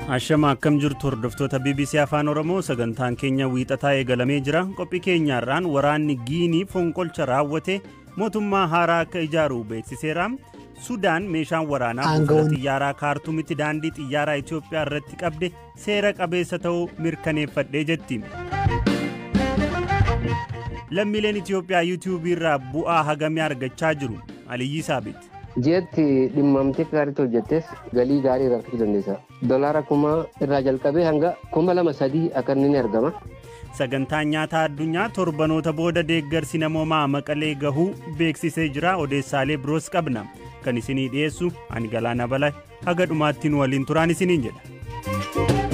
Ashama, akkam jirtu hordoftoota BBC Afaan Oromoo? Sagantaan keenya wiixataa eegalamee jira. Qophii keenyaarraan waraanni Giinii fonqolcha raawwate mootummaa haaraa akka ijaaru beeksiseera. Sudaan meeshaan waraanaa buufata xiyyaaraa Kaartuumitti daandii xiyyaaraa Itoophiyaa irratti qabde seera qabeessa ta'uu mirkaneeffadhee jetti. Lammiileen Itoophiyaa yuutiyuubii irraa bu'aa hagamii argachaa jiru? Aliyyi Saabit. Ji'atti dhimmamtee gaariitti hojjettes galii gaarii irraa argachuu dandeessa. Dolaara 1000 irraa jalqabee hanga 2000, 3000 akka inni ni argama. Sagantaan nyaataa addunyaa torbanoota booda deeggarsi namoomaa Maqalee gahuu beeksisee jira. Odeessaalee biroos qabna. Kan isinii dhiyeessu ani Galaana Balaa, haga dhumaatti nu waliin turaan isiniin jedha.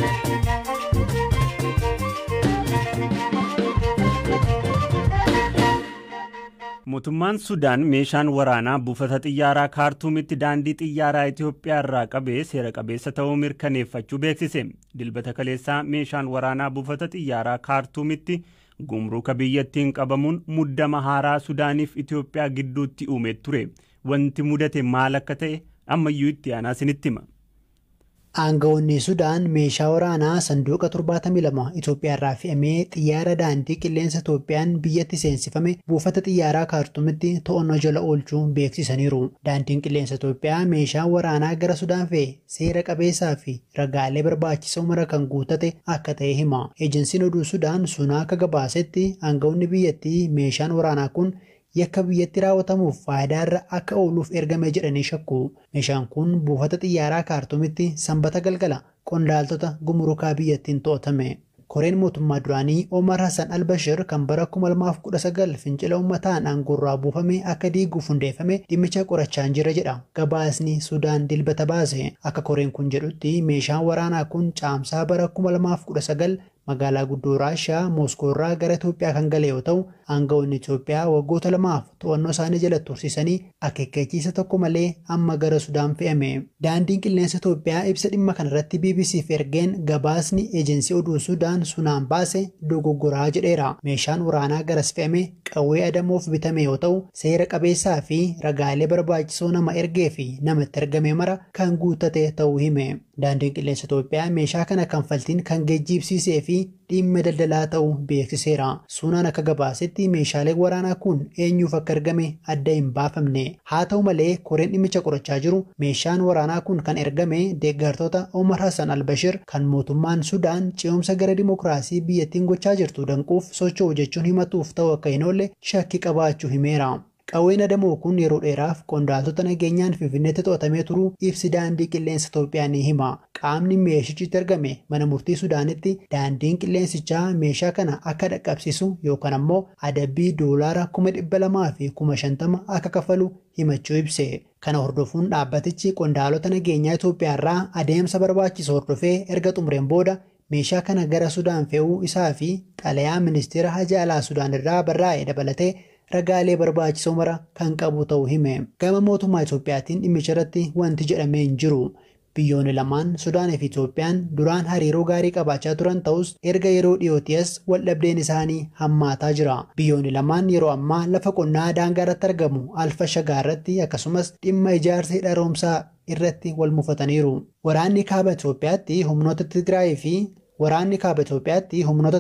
Mootummaan Sudaan meeshaan waraanaa buufata xiyyaaraa Kaartuumitti daandii xiyyaaraa Itoophiyaa irraa qabee seera qabeessa ta'uu mirkaneeffachuu beeksise. Dilbata kaleessaa meeshaan waraanaa buufata xiyyaaraa Kaartuumitti gumruuka biyyattiin qabamuun muddama haaraa Sudaaniif Itoophiyaa gidduutti uume ture. Wanti mudate maal akka ta'e ammayyuu itti aanaa isinitti hima. Aangawoonni Sudaan meeshaa waraanaa sanduuqa 72 Itoophiyaa irraa fe'amee xiyyaara daandii qilleensa Itoophiyaan biyyatti seensifame buufata xiyyaaraa Kaartuumitti to'annoo jala oolchuu beeksisaniiru. Daandiin qilleensa Itoophiyaa meeshaan waraanaa gara Sudaan fe'e seera qabeessaa fi ragaalee barbaachisoo mara kan guutate akka ta'e hima. Ejensiin oduu Sudaan Sunaa akka gabaasetti, aangawoonni biyyattii meeshaan waraanaa kun yakka biyyatti raawwatamuuf faayidaarra akka ooluuf ergame jedhanii shakku. Meeshaan kun buufata xiyyaaraa Kaartuumitti Sanbata galgala qondaaltota gumurukaa biyyattiin to'atame. Koreen mootummaa duraanii Omar Hassan Albashir kan bara 2019 fincila uummataan aangoorraa buufame akka diiguuf hundeeffame dhimmicha qorachaa jira jedha gabaasni Sudaan Dilbata baase. Akka koreen kun jedhutti, meeshaan waraanaa kun Caamsaa bara 2019 magaalaa guddoo Raashiyaa Mooskoo irraa gara Itoophiyaa kan gale yoo ta'u, aangawoonni Itoophiyaa waggoota 2f to'annoo isaanii jala tursiisanii akeekkachiisa tokko malee amma gara Sudaan fe'ame. Daandiin qilleensa Itoophiyaa ibsa dhimma kanarratti BBCf ergeen gabaasni ejensii oduu Sudaan Sunaan baase dogoggoraa jedheera. Meeshaan waraanaa garas fe'ame qawwee adamoof bitame yoo ta'u, seera qabeessaa fi ragaalee barbaachisoo nama ergee fi namatti ergame mara kan guuttate ta'uu hime. Daandiin qilleensa Itoophiyaa meeshaa kana kanfaltiin kan geejjibsiisee fi dhimma daldalaa ta'uu beeksiseera. Sunaan akka gabaasetti, meeshaaleen waraanaa kun eenyuuf akka ergame adda hin baafamne. Haa ta'u malee, koreen dhimmicha qorachaa jiru meeshaan waraanaa kun kan ergame deeggartoota Omar Hassan Albashir kan mootummaan Sudaan ce'umsa gara dimokiraasii biyyattiin gochaa jirtu danquuf socho'u jechuun himatuuf ta'uu akka hin oolle shakkii qabaachuu himeera. Qawween adamoo kun yeroo dheeraaf qondaaltota nageenyaan Finfinneetti to'atamee turuu ibsi daandii qilleensa Itoophiyaa ni hima. Qaamni meeshichi argame mana murtii Sudaanitti daandiin qilleensichaa meeshaa kana akka dhaqqabsiisu yookaan ammoo adabbii doolaara 250,000 akka kafalu himachuu ibse. Kana hordofuun dhaabbatichi qondaalota nageenyaa Itoophiyaa irraa adeemsa barbaachisu hordofee erga xumureen booda meeshaa kana gara Sudaan fe'uu isaa fi xalayaa ministeera haja alaa Sudaan irraa barraa'e dabalatee ragaalee barbaachisoo mara kan qabu ta'uu hime. Gama mootummaa Itoophiyaatiin dhimmicha irratti wanti jedhamee hin jiru. Biyyoonni lamaan, Sudaanii fi Itoophiyaan, duraan hariiroo gaarii qabaachaa turan ta'us, erga yeroo dhiyootii as waldhabdeen isaanii hammaataa jira. Biyyoonni lamaan yeroo ammaa lafa qonnaa daangaa irratti argamu Alfa Shagaa irratti, akkasumas dhimma ijaarsa hidha haaromsaa irratti wal mufataniiru. Waraanni kaaba Itoophiyaatti humnoota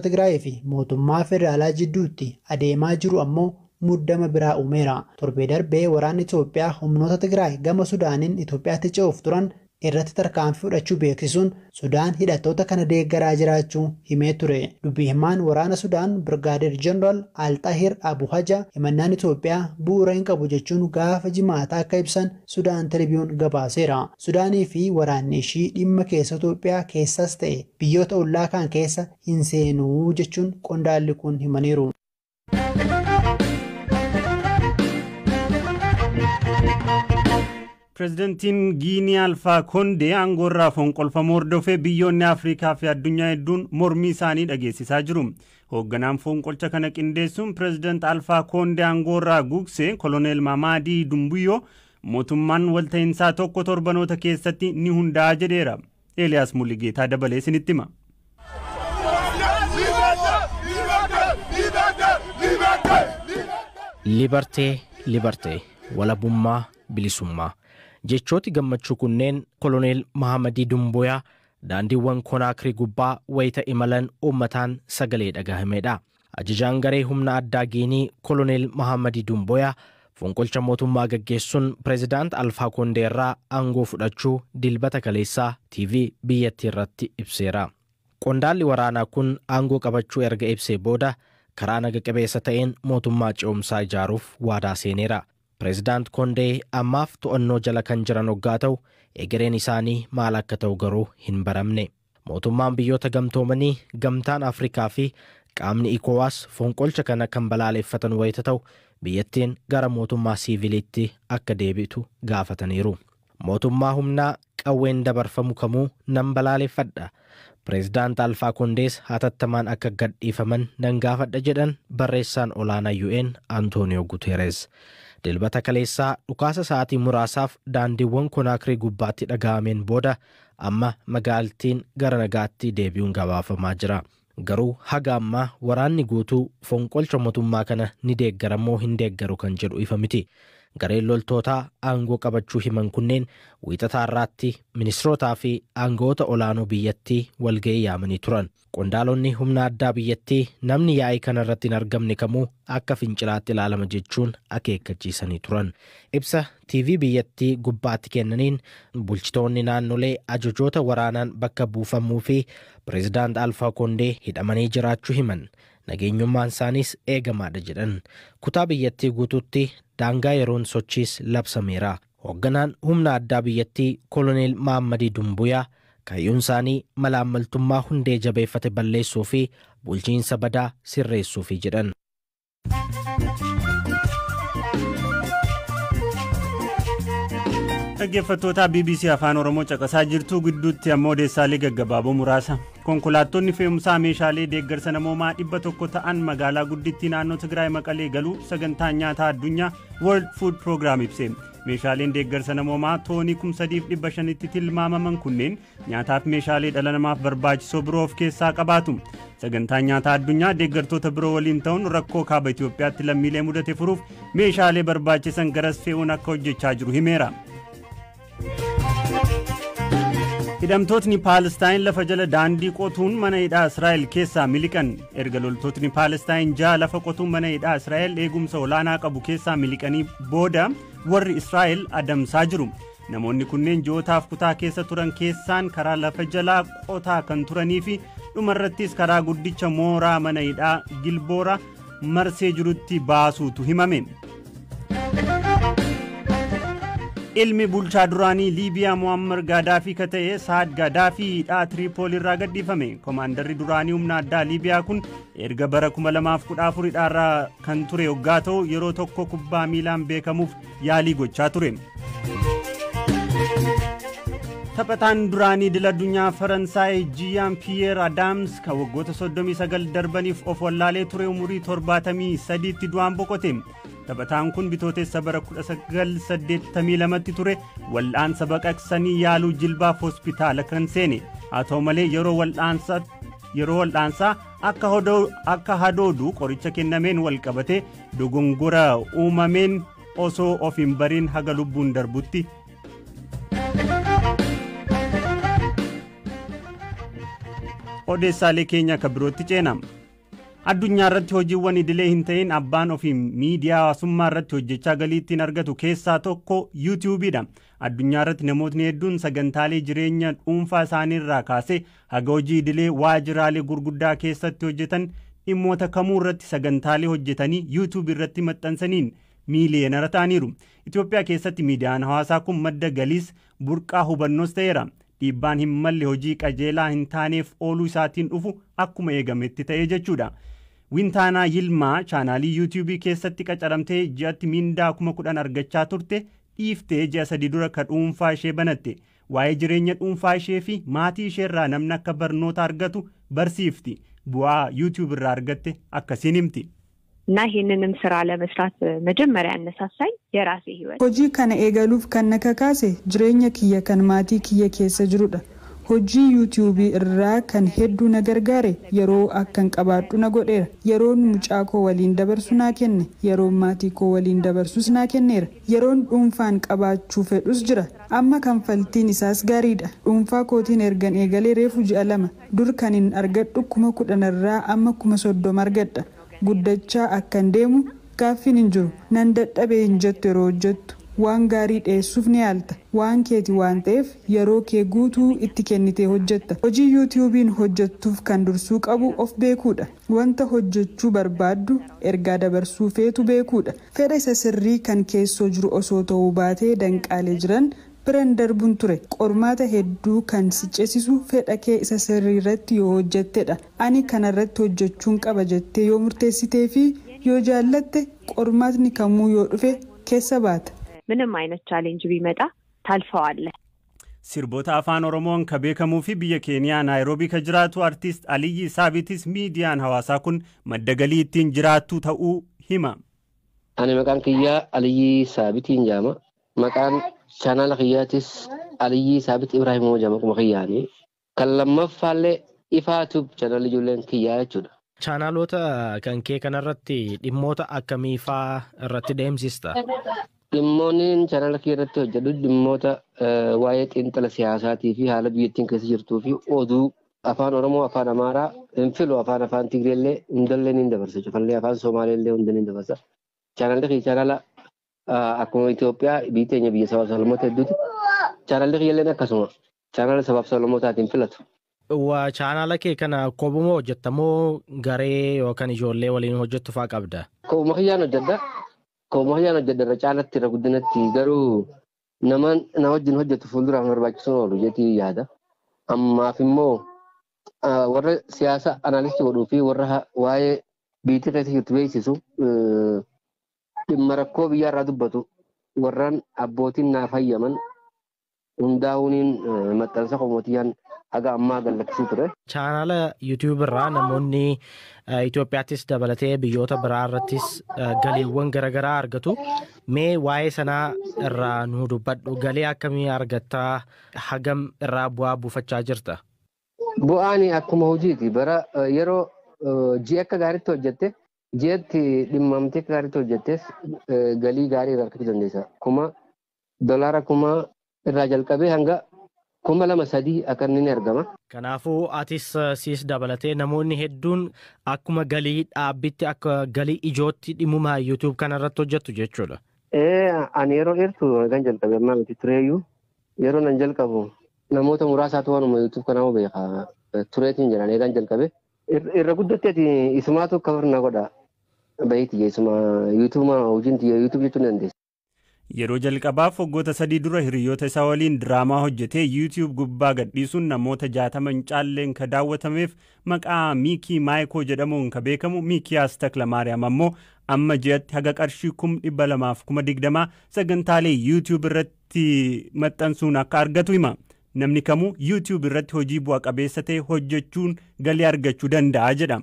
Tigraayii fi mootummaa federaalaa jidduutti adeemaa jiru ammoo muddama biraa uumeera. Torbee darbee waraanni Itoophiyaa humnoota Tigraay gama Sudaaniin Itoophiyaatti ce'uuf turan irratti tarkaanfii fudhachuu beeksisuun Sudaan hidhattoota kana deeggaraa jiraachuu himee ture. Dubbii himaan waraana Sudaan Birgaadeer Jeneraal Alxahir Abu Haja himannaan Itoophiyaa bu'uura hin qabu jechuun gaafa Jimaataa akka ibsan Sudaan Tiribiyuun gabaaseera. Sudaanii fi waraanni ishii dhimma keessa Itoophiyaa keessas ta'e biyyoota ollaa kaan keessa hin seenuu jechuun qondaalli kun himaniiru. Pireezidantiin Giinii Alfaa Koondee aangoorraa fonqolfamuu hordofee biyyoonni Afrikaa fi addunyaa hedduun mormii isaanii dhageessisaa jiru. Hoogganaan fonqolcha kana qindeessuun pireezidant Alfaa Koondee aangoorraa gugse Koloneel Maamaadii Dumbuyyoo mootummaan walta'iinsaa tokko torbanoota keessatti ni hundaa'a jedheera. Eeliyaas Mulligeetaa dabalee isinitti hima. Liberté, liberté, walabummaa, bilisummaa. Jechooti gammachuu kunneen Koloneel Mahamadii Dumboyaa Daandiiwwan Konaakrii gubbaa wayita imalan uummataan sagalee dhagahame. Ajajaan garee humna addaa Giinii Koloneel Mahamadi Dumboyaa fonqolcha mootummaa gaggeessuun pireezidaant Alfaa Koondee irraa aangoo fudhachuu Dilbata kaleessaa TV biyyattii irratti ibseera. Qondaalli waraanaa kun aangoo qabachuu erga ibsee booda karaa naga qabeessa ta'een mootummaa ce'umsaa ijaaruuf waadaa seeneera. Pireezidaant Koondee ammaaf to'annoo jala kan jiran hoggaa ta'u, egereen isaanii maal akka ta'u garuu hin baramne. Mootummaan Biyyoota Gamtoomanii, Gamtaan Afrikaa fi qaamni ECOWAS fonqolcha kana kan balaaleffatan wayita ta'u, biyyattiin gara mootummaa siiviliitti akka deebitu gaafataniiru. "Mootummaa humnaa qawween dabarfamu kamuu nan balaaleffadha. Pireezidaant Alfaa Kondees hatattamaan akka gadhiifaman nan gaafadha," jedhan barreessaan olaanaa UN Antooniyoo Guteeres. Dilbata kaleessaa dhukaasa sa'aatii muraasaaf daandiiwwan Konaakrii gubbaatti dhaga'ameen booda amma magaaltiin gara nagaatti deebi'uun gabaafamaa jira. Garuu haga ammaa waraanni guutuu fonqolcha mootummaa kana ni deeggaramoo hin deeggaru kan jedhu ifa miti. Gareen loltootaa aangoo qabachuu himan kunneen Wiixataa irraatti ministirootaa fi aangoota olaanoo biyyattii walga'ii yaamanii turan. Qondaalonni humna addaa biyyattii namni yaa'ii kana irratti hin argamne kamuu akka fincilaatti ilaalama jechuun akeekkachiisanii turan. Ibsa TV biyyattii gubbaatti kennaniin bulchitoonni naannolee ajajoota waraanaan bakka buufamuu fi pireezidaant Alfaa Koondee hidhamanii jiraachuu himan. Nageenyummaan isaaniis eegamaadha jedhan. Kutaa biyyattii guutuutti daangaa yeroon sochiis labsameera. Hoogganaan humna addaa biyyattii Koloneel Maammadii Dumbuyaa kaayyoon isaanii malaammaltummaa hundee jabeeffate balleessuu fi bulchiinsa badaa sirreessuufi jedhan. Dhaggeeffattoota BBC Afaan Oromoo caqasaa jirtu, gidduutti ammoo odeessaalee gaggabaaboo muraasa. Konkolaattonni fe'umsaa meeshaalee deeggarsa namoomaa 100 ta'an magaalaa guddittii naannoo Tigraay Maqalee galuu sagantaan nyaataa addunyaa World Food Program ibse. Meeshaaleen deeggarsa namoomaa toonii 3,500tti tilmaamaman kunneen nyaataaf meeshaalee dhala namaaf barbaachisoo biroo of keessaa qabaatu. Sagantaan nyaataa addunyaa deeggartoota biroo waliin ta'uun rakkoo kaaba Itoophiyaatti lammiilee mudate furuuf meeshaalee barbaachisan garas fe'uun akka hojjechaa jiru himeera. Hidhamtootni Paalestaayin lafa jala daandii qotuun mana hidhaa Israa'el keessaa miliqan. Erga loltootni Paalestaayin 6 lafa qotuun mana hidhaa Israa'el eegumsa olaanaa qabu keessaa miliqanii booda warri Israa'el adamsaa jiru. Namoonni kunneen ji'ootaaf kutaa keessa turan keessaan karaa lafa jalaa qotaa kan turanii fi dhumarrattis karaa guddicha mooraa mana hidhaa Gilboora marsee jirutti baasuutu himame. Ilmi bulchaa duraanii Liibiyaa Muammar Gaadaafii ka ta'e Saad Gaadaafii hidhaa Tiriipool irraa gadhiifame. Komaandarri duraanii humna addaa Liibiyaa kun erga bara 2014 hidhaarraa kan ture hoggaa ta'u, yeroo tokko kubbaa miilaan beekamuuf yaalii gochaa ture. Taphataan duraanii idil addunyaa Faransaay Jiyaan Piyeer Adaams kan waggoota 39 darbaniif of wallaalee ture umurii 73tti du'aan boqote. Taphataan kun Bitootessa bara 1982tti ture wal'aansa baqaqsanii yaaluu jilbaaf hospitaala kan seene. Haa ta'u malee, yeroo wal'aansaa akka hadoodu qoricha kennameen wal qabate dogongora uumameen osoo of hin bariin haga lubbuun darbutti. Odeessaalee keenya akka birootti ceena. Addunyaa irratti hojiiwwan idilee hin ta'in abbaan ofii miidiyaa hawaasummaa irratti hojjechaa galii ittiin argatu keessaa tokko yuutiyuubiidha. Addunyaa irratti namootni hedduun sagantaalee jireenya dhuunfaa isaanii irraa kaasee haga hojii idilee waajjiraalee gurguddaa keessatti hojjetan dhimmoota kamuu irratti sagantaalee hojjetanii YouTube irratti maxxansaniin miiliyeenara ta'aniiru. Itoophiyaa keessatti miidiyaan hawaasaa kun madda galiis burqaa hubannoos ta'eera. Dhiibbaan hin malle hojii qajeelaa hin taaneef ooluu isaatiin dhufu akkuma eegametti ta'ee jechuudha. Wintaanaa Yilmaa chaanaalii yuutiyuubii keessatti qacaramtee ji'atti miindaa 10,000 argachaa turte dhiiftee ji'a 3 dura ka dhuunfaa ishee banatte. Waa'ee jireenya dhuunfaa ishee fi maatii ishee irraa namni akka barnoota argatu barsiifti. Bu'aa YouTube irraa argatte akkasiin himti. እና ይህንንም ስራ ለመስራት መጀመሪያ ያነሳሳኝ የራሴ ህይወት Hojii kana eegaluuf kan na kakaase jireenya kiyya kan maatii kiyya keessa jirudha. Hojii yuutiyuubii irraa kan hedduu na gargaare yeroo akkan qabaadhu na godheera. Yeroon mucaa koo waliin dabarsu naa kenne. Yeroon maatii koo waliin dabarsus naa kenneera. Yeroon dhuunfaan qabaachuu fedhus jira. Amma kanfaltiin isaas gaariidha. Dhuunfaa kootiin ergan eegalee reefu ji'a 2. Dur kan hin argadhu 10,000 irraa amma 30,000 argadha. Guddachaa akkan deemu gaaffiin hin jiru. Nan dadhabee hin jettu yeroo hojjettu. Waan gaarii dhiyeessuuf ni yaalta. Waan keeti waan ta'eef yeroo kee guutuu itti kennitee hojjetta. Hojii yuutiyuubiin hojjettuuf kan dursuu qabu of beekuudha. Wanta hojjechuu barbaaddu ergaa dabarsuu feetu beekuudha. Fedha isa sirrii kan keessoo jiru osoo ta'uu baatee danqaalee jiran biran darbuun ture. Qormaata hedduu kan si ceesisu fedha kee isa sirrii irratti yoo hojjettedha. Ani kanarratti hojjechuun qaba jettee yoo murteessitee fi yoo jaallatte qormaatni kamuu yoo dhufe keessa baata. ምንም አይነት ቻሌንጅ ቢመጣ ታልፈዋለህ። Sirboota afaan Oromoon ka beekamuu fi biyya Keeniyaa Naayiroobii ka jiraatu artiist Aliyyi Saabitis miidiyaan hawaasaa kun madda galii ittiin jiraattu ta'uu hima. Ani maqaan kiyyaa Aliyyii Saabitiin jedhama. Maqaan chaanaala kiyyaatis Aliyyii Saabit Ibraahimoo jedhama akkuma kiyyaani. Kan lammaffaallee Ifaatub chaanaalli ijoolleen kiyyaa jechuudha. Chaanaalota kan kee kanarratti dhimmoota akkamii faa irratti deemsista? Dhimmoonni chaanaala kiyya irratti hojjedhu dhimmoota waa'ee xiinxala siyaasaatii fi haala biyyattiin keessa jirtuu fi oduu afaan Oromoo, afaan Amaaraa hin filu, afaan Tigreellee hundallee ni dabarsa. Cufallee afaan Somaaleellee hunda ni dabarsa. Chaanaalli kiyya chaanaala akkuma Itoophiyaa biyyi teenya biyya sabaaf sablammoota hedduuti. Chaanaalli kiyyalleen akkasuma chaanaala sabaaf sablammootaatiin filatu. Chaanaala kee kana kophuma hojjettamoo garee yookaan ijoollee waliin hojjettu faa qabda? Kophuma kiyyaan hojjedha. Kophuma kiyyaan hojjedha irra caalatti irra guddinatti garuu nama na wajjin hojjetu fuulduraaf barbaachisuun oolu jeetii yaada. Ammaaf immoo warra siyaasa anaalistii godhuu fi warra waa'ee biyyi keessa jirtu beeksisu dhimma rakkoo biyyaarraa dubbatu warraan abbootiin naaf hayyaman hundaa'uuniin maxxansa qomotiyyaan haga ammaa gallakkisuu ture. Chaanaala yuutiyuub irraa namoonni Itoophiyaattis dabalatee biyyoota biraa irrattis galiiwwan garaagaraa argatu. Mee waa'ee sanaa irraa nu dubbadhu. Galii akkamii argattaa? Hagam irraa bu'aa buufachaa jirta? Bu'aan akkuma hojiiti. Bara yeroo ji'a akka gaariitti hojjette ji'atti dhimmamtee akka gaariitti hojjettes galii gaarii irraa argachuu dandeessa. $1,000 irraa jalqabee hanga 2,000-3,000 akka inni ni argama. Kanaafuu atis siis dabalatee namoonni hedduun akkuma galii dhaabbitti akka galii ijootti dhimmuma yuutiyuub kanarratti hojjettu jechuudha. Ani yeroo dheertuu kan jalqabe ammaa miti tureeyyuu yeroo nan jalqabu namoota muraasaatu waanuma yuutiyuub kanaa beeka tureetiin jedhan eegan jalqabe. Irra guddatteeti isumaatu kafar na godha bahiiti isuma yuutiyuubuma hojiin yuutiyuub jechuun dandeessa. Yeroo jalqabaaf waggoota 3 dura hiriyoota isaa waliin diraamaa hojjetee YouTube gubbaa gadhiisuun namoota 60 hin caalleen ka daawwatameef maqaa Miikii Maayikoo jedhamuun ka beekamu Miikiyaas Taklamaariyaam ammoo amma ji'atti haga qarshii 220,000 sagantaalee YouTube irratti maxxansuun akka argatu hima. Namni kamuu YouTube irratti hojii bu'a qabeessa ta'e hojjechuun galii argachuu danda'a jedha.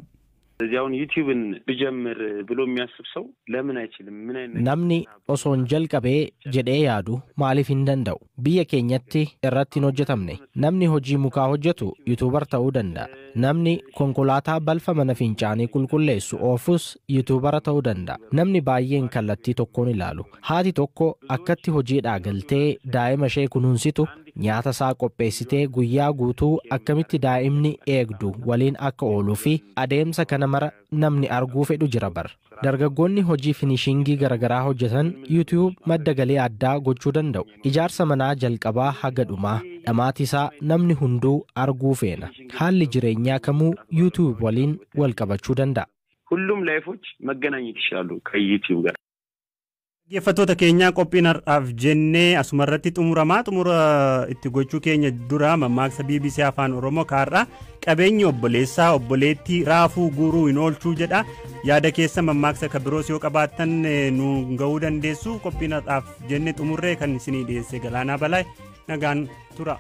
እዚያውን ዩቲዩብን ብጀምር ብሎ የሚያስብ ሰው ለምን አይችልም? ምን አይነት Namni osoo hin jalqabee jedhee yaadu maaliif hin danda'u? Biyya keenyatti irratti hin hojjetamne. Namni hojii mukaa hojjetu yuutuubar ta'uu danda'a. Namni konkolaataa balfa mana fincaanii qulqulleessu oofus yuutuubara ta'uu danda'a. Namni baay'een kallattii tokkoon ilaalu. Haati tokko akkatti hojiidhaa galtee daa'ima ishee kunuunsitu nyaata isaa qopheessitee guyyaa guutuu akkamitti daa'imni eegdu waliin akka ooluu fi adeemsa kana mara namni arguu fedhu jira bara. Dargaggoonni hojii finishiingii garaagaraa hojjetan yuutiyuub madda galii addaa gochuu danda'u. Ijaarsa manaa jalqabaa haga dhumaa dhamaati isaa namni hunduu arguu feena. Haalli jireenyaa kamuu yuutiyuub waliin wal qabachuu danda'a. ሁሉም ላይፎች መገናኘት ይችላሉ ከዩቲዩብ ጋር። Dhaggeeffattoota keenyaa qophiin har'aaf jennee asumarratti xumuramaa xumura itti gochuu keenya dura mammaaksa BBC Afaan Oromoo kaarraa qabeenyi obboleessaa obboleettii raafuu guuruu hin oolchuu jedha. Yaada keessa mammaaksa kan biroos yoo qabaattan nu ga'uu dandeessu. Qophiin har'aaf jennee xumurree kan isinii dhiyeesse Galaanaa Balaay nagaan tura.